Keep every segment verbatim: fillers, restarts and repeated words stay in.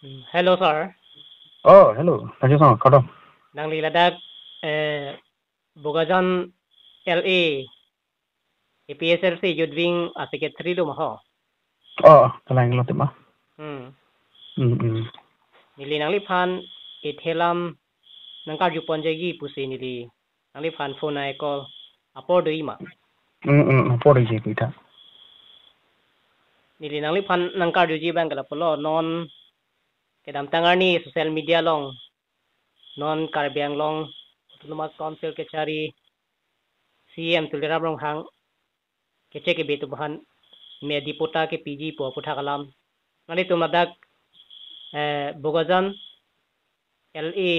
Hmm, hello, sir. Oh, hello. Thank you so much. Kardom. Nangli ladak, eh, Bokajan L A, A P H L C Youth Wing a secretary lo ma ho? Oh, kalang lo tema. Hmm. Hmm, hmm. Neli nangliphan ethe alam nangkarju ponji pusi neli nangliphan phone ai call apor do-i ma? Hmm, hmm, apor do-i pu ta. Neli nangliphan nangkarjuji abang ke lapulo, non kedamtang arni social media along, non Karbi Anglong Autonomous Council kechari C E M Tuliram Ronghang kechek kebe atum aphan miyadi patta kepiji pu aputhak alam. Nanglitum ladak, eh, Bokajan L A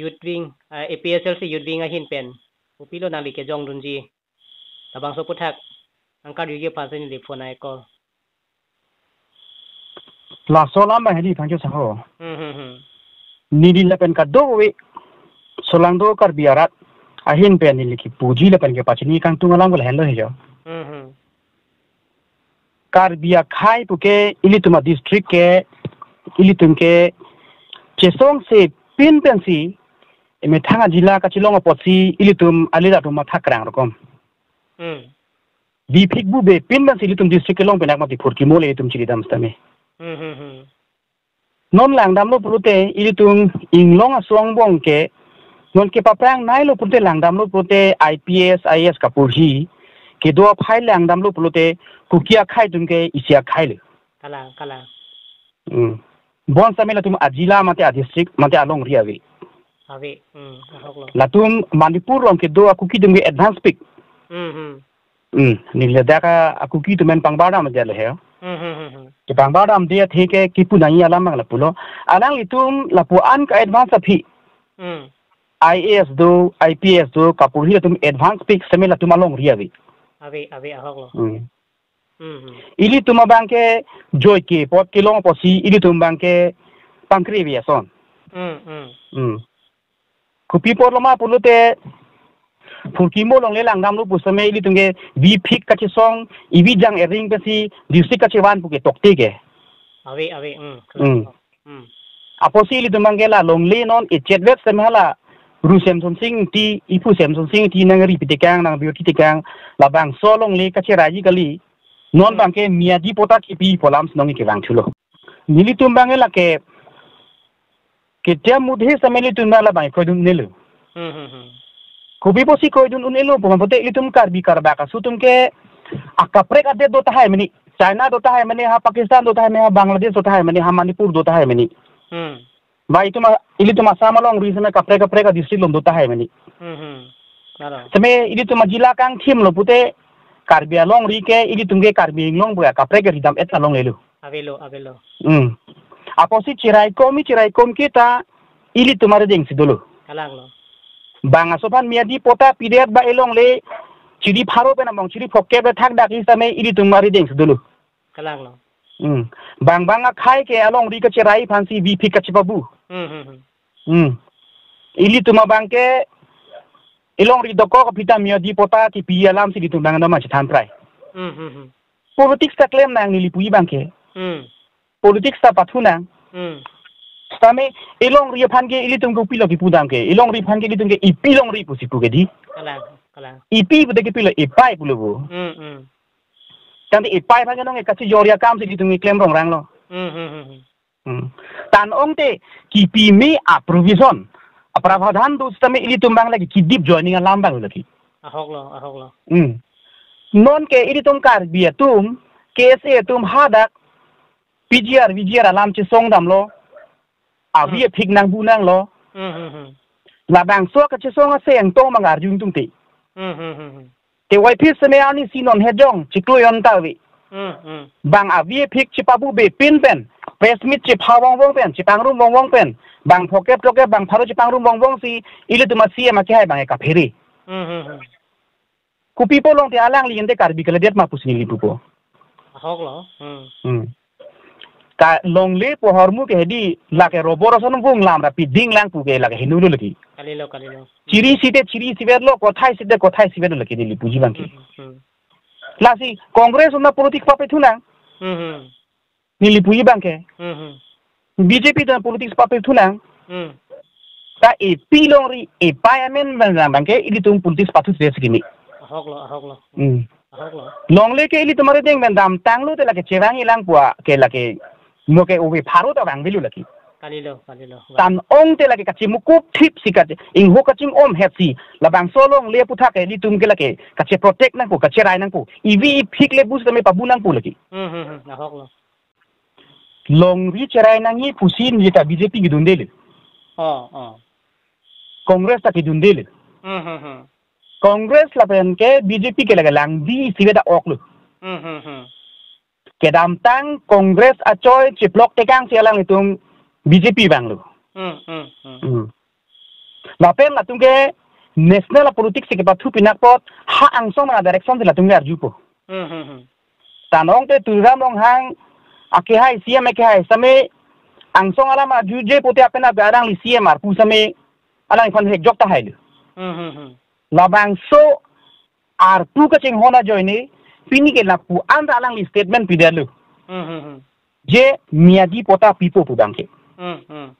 Youth Wing, eh, A P H L C Youth Wing ahin pen kopilo nangli kejongdunji? Labangso aputhak nangkarjuji aphansi neli phone ai call. Laso alam abang hedi, thank you, sir. Hmm, hmm, hmm. Neli lapen kadokave solangdo Karbi arat ahin pen neli kipuji lapen kepachini kangtung alam ke lahenlo he jo. Hmm, hmm. Karbi akhei puke ilitum adistrict ke, ilitum ke chesongse pin pensi, emethang ajila kachelong apotsi ilitum alila atum matha krang rokom. Hmm. Biphik bube pin pensi ilitum district kelong pen ak mati phurkimo le itum chiri dam sitame. Hmm, hmm, hmm. Non langdamlo pulote ilitum inglong aso angbong ke, non kepaphrang nailo pulote langdamlo pulote I P S, I A S kaporhi kedo aphai langdamlo pulote Kuki akhei atum ke isi akhei le. Kalang, kalang. Hmm. Bonsitame latum ajila mate adistrict mate alongri ave. Ave, hmm, ahok lo. Latum Manipur along kedo a-Kuki atum ke advance pik. Hmm, hmm. Hmm, neli ladak a-Kuki atum en pangbardam dia le he. Hmm, hmm, hmm, hmm. Kepangbardam dia athe ke kipu nangji alam abang lapulo. Alanglitum lapu-an ka advance aphi. Hmm. I A S do, I P S do, kaporhi atum advance pik sitame latum alongri ave. Ave, ave, ahok lo. Hmm. Hmm, hmm. Ilitum abang ke joike apot kelong apotsi ilitum abang ke pangkri ave ason. Hmm, hmm. Hmm. Kopi apotlo ma pulote phurkimo longle langdamlo pusitame ilitum ke biphik kachesong, ivi jang ering pensi district kachevan puke tokte ke. Ave, ave, hmm. Hmm. Hmm. Apotsi ilitum abang ke la longle non echetvet sitame hala Ru Semsonsing Ingti, iphu Semsonsing Ingti nangri pitekang, nang bioti tekang, labangso longle kacheraiji kali. Non, hmm, abang ke miyadi patta kepi pu alam si nong kevang thulo. Nelitum abang ke lake ketia mudhe sitame ilitum abang la abang ke kroidun-un'elo. Hmm, hmm, hmm. Kopi pusi kroidun-un'elo pu ma pulote ilitum Karbi Karbak aso atum ke akaprek adet do tahai meni, China do tahai meni, ha Pakistan do tahai meni, ha Bangladesh do tahai meni, ha Manipur do tahai meni. Hmm. Ba itum a-, ilitum Assam alongri sitame kaprek kaprek adistrict along do tahai meni. Hmm, hmm. Aro. Sitame ilitum ajila kangthim lo pulote Karbi alongri ke ilitum ke Karbi Anglong pu akaprek ke ridam-et alonglelo. Avelo, avelo. Hmm. Apotsi cheraikom, cheraikom kita ilitum arideng si dolo. Kalang lo. Bang aso aphan miyadi patta pidet ba elongle chiri pharo pen among chiri phokep le thakdak sitame ilitum arideng si dolo. Kalang lo. Hmm. Bang bang akhei ke alongri kacherai aphansi biphik kachepabu. Hmm, hmm, hmm. Hmm. Ilitum abang ke elongri dokok aphi ta miyadi patta kepi alam si ilitum abang nama chethan prai. Hmm, hmm, hmm. Politics ta klem nang neli puji abang ke. Hmm. Politics ta pathu nang. Hmm. Sitame elongri aphan ke ilitum ke kopilo kipu dam ke. Elongri aphan ke ilitum ke ipi longri pusi pu ke di. Kalang, kalang. Ipi pulote kopilo, epai pulo pu. Hmm, hmm. Tangte epai aphan ke nong kachijor akam si ilitum ke klem rongrang lo. Hmm, hmm, hmm, hmm. Hmm. Tan ong te kipi me a-provision, a-prabhadan do sitame ilitum abang lake kedip joining alam abang lake. Ahok lo, ahok lo. Hmm. Non ke ilitum Karbi atum, K S A atum hadak P G R, V G R alam chesong damlo. Avi, hmm, aphik nangbu nanglo. Hmm, hmm, hmm. Labangso kachesong aseng tong abang arjun tung te. Hmm, hmm, hmm, hmm. Te wai phis seme ani si non hejong chiklo yon ta ave. Hmm, hmm. Bang avi aphik chepabube pin pen, press meet chepha vongvong pen, chepangrum vongvong pen, bang phokep tokep, bang pharo chepangrum vongvong si ilitum a-C M akehai abang ke kaphere. Hmm, hmm, hmm. Kopi pu longte alangli ente Karbi kalidet ma pusi neli pupo. Ahok lo. Hmm. Hmm. Kalongle pu ahormu ke hedi lake robor ason vung lam ra piding lang pu ke lake hinu lo lagi. Kalilo, kalilo. Chiri site chiri sivet lo, kothai site kothai sivet lo lake neli puji abang ke. Hmm, hmm. Lasi Congress una politik pape thu nang. Hmm, hmm. Neli puji abang ke. Hmm, hmm. B J P atum politics pathuthu nang. Hmm. Ta A P longri A P I amen abang abangke ilitum politics pathuthu si kimi. Ahok lo, ahok lo. Hmm. Ahok lo. Longle ke ilitum arideng pen damtanglo te lake cherang ilang pu ke lake mo ke ove pharo ta vangvelo lake. Kalilo, kalilo. Tan-ong te lake kachimukup thip si kachi ingho kaching-om het si labangso longle aputhak ke ilitum ke lake kachi protect nangpo, kacherai nangpo. Ivi iphik le bus tame pabu nangpo lake. Hmm, hmm, hmm. Ahok lo. Longri cherai nangji pusi neli ta B J P kedundele. Oh, oh. Congress ta kedundele. Hmm, hmm, hmm. Congress lapen ke B J P ke lake langbi isivet a-oklo. Hmm, hmm, hmm. Kedamtang Congress achoi chiplok tekang si alanglitum B J P vanglo. Hmm, hmm, hmm. Hmm. Lapen latum ke national politics si kepathu pinak apot ha angsong mana direction si latum ke arjupo. Hmm, hmm, hmm. Tan-ong te Tuliram Ronghang akehai C M akehai sitame angsong alam arjuje pute apen abe alangli C M arpu sitame alangliphan hekjok tahai lo. Hmm, hmm, hmm. Labangso arpu kachinghon ajoine pini ke lapu-an ta alangli statement pidetlo. Hmm, hmm, hmm. Je miyadi patta pipo pu abangke. Hmm, hmm.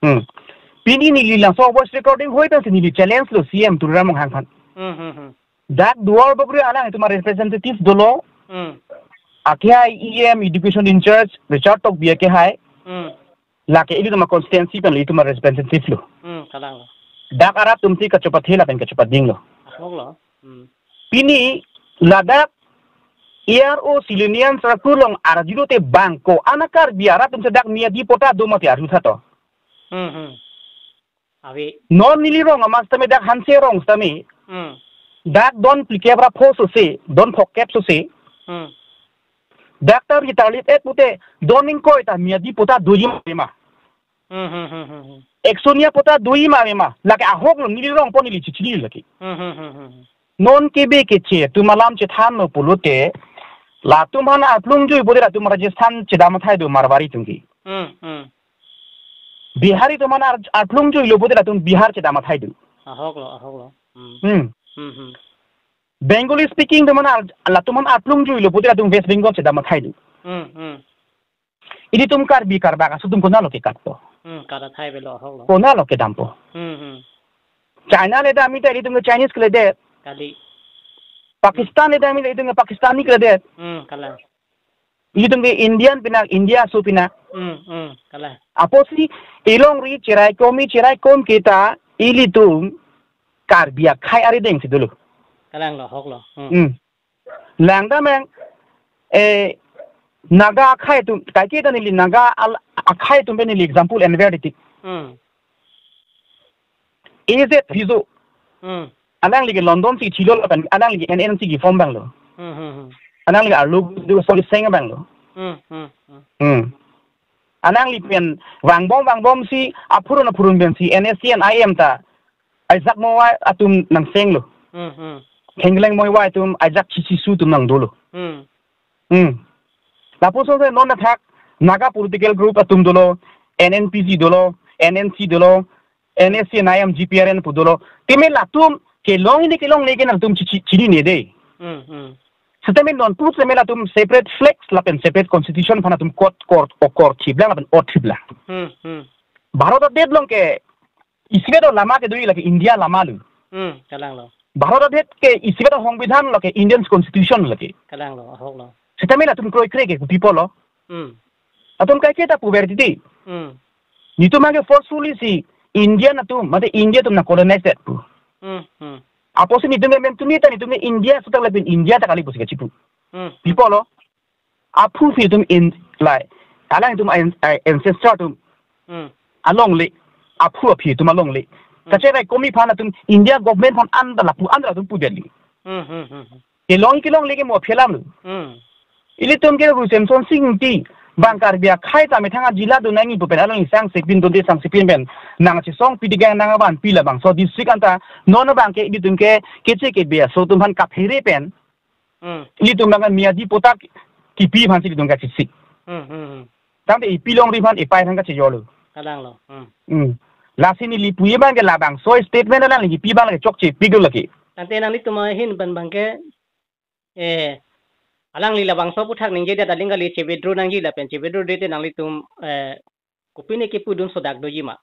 Hmm. Pini neli laso voice recording hoi pensi neli challenge lo C M Tuliram Ronghang aphan. Hmm, hmm, hmm. Dak Duar Bagori alanglitum a-representative dolo. Hmm. Akehai E M education in charge Richard Tokbi akehai. Hmm. Lake ilitum a-constituency pen ilitum a-representative lo. Hmm, kalang lo. Dak arat atum si kachepathe lapen kachepading lo. Ahok lo. Hmm. Pini ladak A R O Silonijan Circle along arjulo te bang ko-an a-Karbi arat atum si dak miyadi patta do mati arju tha to. Hmm, hmm. Ave. Non neli rong amat sitame dak Hanse rong sitame. Hmm. Dak don phlikep ra pho sose, don phokep sose. Hmm. Dak ta retired et pute don ingkoi ta miyadi patta doji ma ave ma. Hmm, hmm, hmm, hmm, hmm. Eksonia patta doji ma ave ma. Lake ahok lo neli rong apot neli chichini lake. Hmm, hmm, hmm, hmm, hmm. Non kebe keche atum alam chethanlo pulote latum aphan arplung jui pute latum Rajasthan chedam athai do Marwari atum ke. Hmm, hmm. Bihari atum aphan ar-, arplung juilo pute latum Bihar chedam athai do. Ahok lo, ahok lo. Hmm. Hmm. Hmm, hmm. Bengali speaking atum aphan ar-, latum aphan arplung juilo pute latum West Bengal chedam athai do. Hmm, hmm. Ilitum Karbi Karbak aso atum konatlo kekat po? Hmm, kat athai avelo, ahok lo. Konatlo kedampo? Hmm, hmm. China le dam-i ta ilitum ke Chinese keledet. Kali. Pakistan le dam-i ta ilitum ke Pakistani keledet. Hmm, kalang. Ilitum ke Indian pinak, India aso pinak. Hmm, hmm, kalang. Apotsi ilongri cherai kom-i cherai kom ke ta ilitum Karbi akhei arideng si dolo. Kalang lo, ahok lo. Hmm. Hmm. Langdam ang, eh, Naga akhei atum, kaike ta neli Naga al-, akhei atum pen neli example enver titi. Hmm. A Z Phizo. Hmm. Alangli ke London si chilo lapen alangli ke N N C ke form abang lo. Hmm, hmm, hmm. Alangli ke arlo do sorry seng abang lo. Hmm, hmm, hmm. Hmm. Alangli pen vangbom vangbom si aphurun aphurun pen si N S C N I M ta ajak mo vai atum nangseng lo. Hmm, hmm. Hengleng mo vai atum ajak chichisu atum nangdolo. Hmm. Hmm. Lapuson si non athak Naga political group atum dolo, N N P G dolo, N N C dolo, N S C N I M G P R N pu dolo. Teme latum kelong ini kelongle ke nangtum chi-, chi-, chinine de. Hmm, hmm. Sitame non pu sitame latum separate flags lapen separate constitution aphan atum kot kor okor thiplang lapen ot thiplang. Hmm, hmm. Bharat adet along ke isivet alama kedo-i lake India alama lo. Hmm, kalang lo. Bharat adet ke isivet asongbidhan lake Indian constitution lake. Kalang lo, ahok lo. Sitame latum kroikre ke kopi apotlo. Hmm. Latum kaike ta puver titi. Hmm. Nelitum abangke forcefully si Indian atum, mate India atum nangcolonized pu. Hmm, hmm. Apotsi nelitum ke men tumi ta nelitum ke India aso athak lapen India ta kali pusi kachipu. Hmm. Kopi apotlo. Aphu aphi atum in lai. Alangtum an-, an-, ancestor atum. Hmm. Alongle. Aphu aphi atum alongle. Hmm. Kacherai kom-i aphan atum India government aphan anta lapu anta atum pudetli. Hmm, hmm, hmm, hmm. Kelong kelongle ke mo aphi alam lo. Hmm. Ilitum ke Ru Semsonsing Ingti, bang Karbi akhei ta methang ajila do nangji pu pen alangli sangsepin donde sangsepin pen nangchesong pidikang nangvanpi labangso district anta non abangke ilitum ke keche kebe aso atum aphan kaphere pen. Hmm. Ilitum abang miyadi patta kipi aphansi ilitum kachesik. Hmm, hmm, hmm. Tangte A P longri aphan A P I aphan kachejor lo. Kalang lo. Hmm. Hmm. Lasi neli puji abangke labangso statement alangli kipi abang lake chokche pik lo lake. Tangte nanglitum ahin pen abangke, eh, Alangli labangso aphuthak ningjedet aling kali, che-withdraw nangji lapen che-withdraw-det te nanglitum, eh, kopine kepudun sodak doji ma?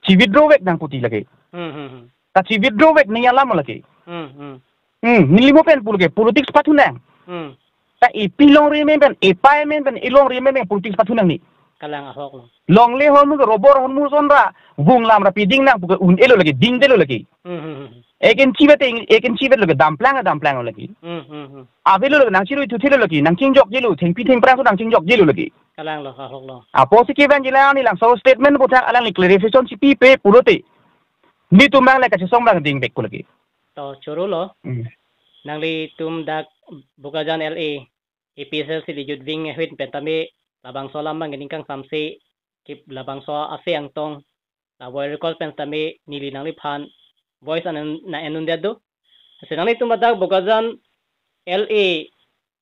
Che-withdraw-vek nangpo ti lake. Hmm, hmm, hmm. Ta che-withdraw-vek nangji alam lake. Hmm, hmm. Hmm, neli mo pen pulo ke politics pathu nang. Hmm. Ta epi longri amen pen, epei amen pen, elongri amen pen politics pathu nang ni. Kalang, ahok lo. Longle ahormu ke robor ahormu ason ra, vung lam ra piding nang pu ke un-elo lake, dingdelo lake. Hmm, hmm, hmm, hmm. Ekin chivet te, ekin chivetlo ke damplang, damplang lake. Hmm, hmm, hmm. Avelo lake, nangchirui thuthelo lake, nangchingjokjelo, thengpi thengphrang so nangchingjokjelo lake. Kalang lo, ahok lo. Apotsi kevangji la neli labangso statement aphuthak alangli clarification si pipe pulote, nelitum abang le kachesong abang dingvek ko lake. To choro lo. Hmm. Nanglitum dak Bokajan L A, A P H L C youth wing ahut pen tame labangso alam abang ning kangsamse, ke labangso ase angtong, la voice record pen tame neli nangliphan voice an na en-un-det do. Lasi nanglitum dak Bokajan L A,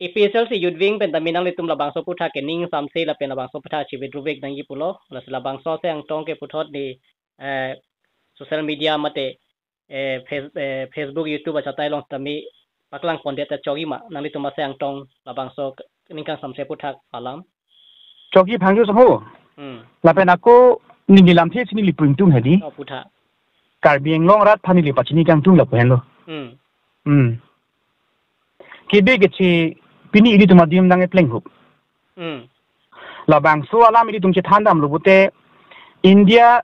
A P H L C youth wing pen tame nanglitum labangso aphuthak ke ning samse lapen labangso aphuthak che-withdraw-vek nangji pulo. Lasi labangso ase angtong ke puthot ni, eh, social media mate, eh, Face-, eh, Facebook, YouTube achatai along tame paklang pondet ta chokji ma, nanglitum ase angtong labangso ning kangsamse aphuthak alam? Chokji phangjo samo. Hmm. Lapen ako neli lamthe si neli pu ingtung hedi. Oh, puthot. Karbi Anglong arat aphan neli pachini kangtung lapu henlo. Hmm. Hmm. Kebe keche pini ilitum adim nang epleng hup. Hmm. Labangso alam ilitum chethan damlo pute India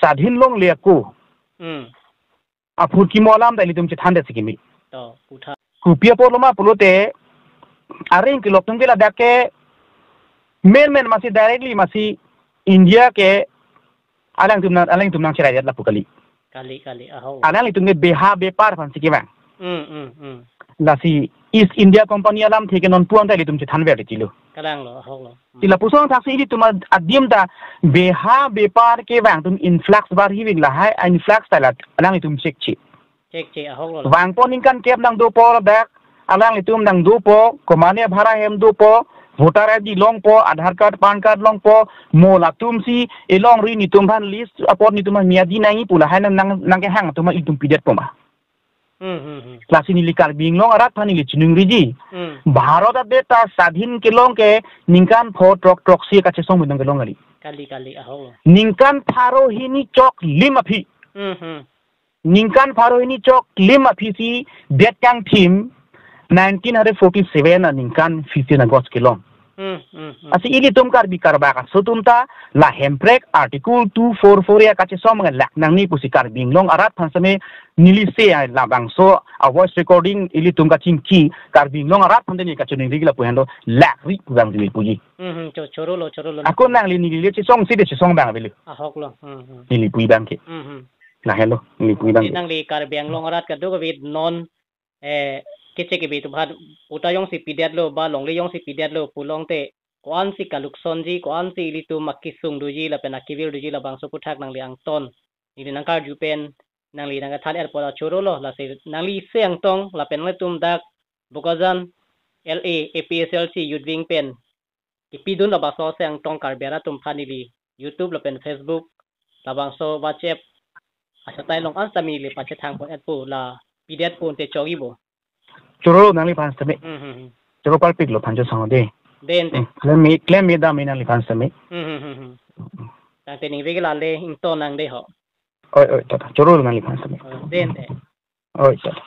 swadhin longle ako. Hmm. Aphurkimo alam ta ilitum chethandet si kimi. To, puthot. Kopi apotlo ma pulote, areng kelok atum ke ladak ke, men men masi directly masi India ke, alangtum nang, alangtum nangcheraidet lapu kali. Kali, kali, ahok. Alanglitum ke beha bepar aphan si kevang. Hmm, hmm, hmm. Lasi East India Company alamthe ke non puang ta ilitum chethanver chilo. Kalang lo, ahok lo. Hmm. Ti lapuson thaksi ilitum ad-, adim ta beha bepar kevang atum influx bar hiving lahai influx ta la alanglitum chekche. Chekche, ahok lo. Vangpo ningkan kep nangdopo ladak, alanglitum nangdopo, komane bhara hem dopo, voter I D longpo, Aadhaar card, PAN card longpo, mo latum si elongri nelitum aphan list apot nelitum aphan miyadi nangji pu lahai nang, nang, nangkehang atum ilitum pidetpo ma. Hmm, hmm, hmm. Lasi neli Karbi Anglong arat aphan neli chiningriji. Hmm. Bharat adet ta swadhin kelong ke ningkan pho throk throksi kachesong bidang kelong kali. Kali, kali, ahok lo. Ningkan pharo hini choklim aphi. Hmm, hmm. Ningkan pharo hini choklim aphi si det kangthim nineteen forty-seven aningkan fifteen August kelong. Hmm, hmm, hmm. Lasi ilitum Karbi Karbak aso atum ta la hemprek Article two four four A kachesong abang lak nangji pusi Karbi Anglong arat aphan seme neli ase labangso a voice recording ilitum kachingki Karbi Anglong arat aphan neli kachiningri ke lapu henlo lakri pu abang neli puji. Hmm, hmm, cho-, choro lo, choro lo. Ako nangli neli le chesong si de chesong abang avelo. Ahok lo. Hmm, hmm. Neli pu abang ke. Hmm, hmm. Lahenlo, neli pu abang ke. Nangli Karbi Anglong arat kadokave non eh, kechek kebi atum aphan patta jongsi pidetlo, ba longle jongsi pidetlo, pulongte, ko-ansi kaluksonji, ko-ansi ilitum akesung doji, lapen akevir doji, labangso aphuthak nangli angton, neli nangkarju pen, nangli nangkethan-et apot ta choro lo, lasi nangli ase angtong, lapen nanglitum dak, Bokajan, L A, A P H L C, Youth Wing pen, kepidun labangso ase angtong Karbi arat atum aphan neli YouTube lapen Facebook labangso WhatsApp achatai along an sitame neli pachethang pon-etpo la pidet ponte chokji bo. Choro nangliphan sitame. Hmm, hmm, hmm. Choro parpik lo phanjo sang de. Den te. Hmm. Klem me, klem me dam nangliphan sitame. Hmm, hmm, hmm, hmm. Tangte ningve ke lale ington nang de ho. Oi, oi, tata. Choro nangliphan sitame. Oh, den te. Oi, tata.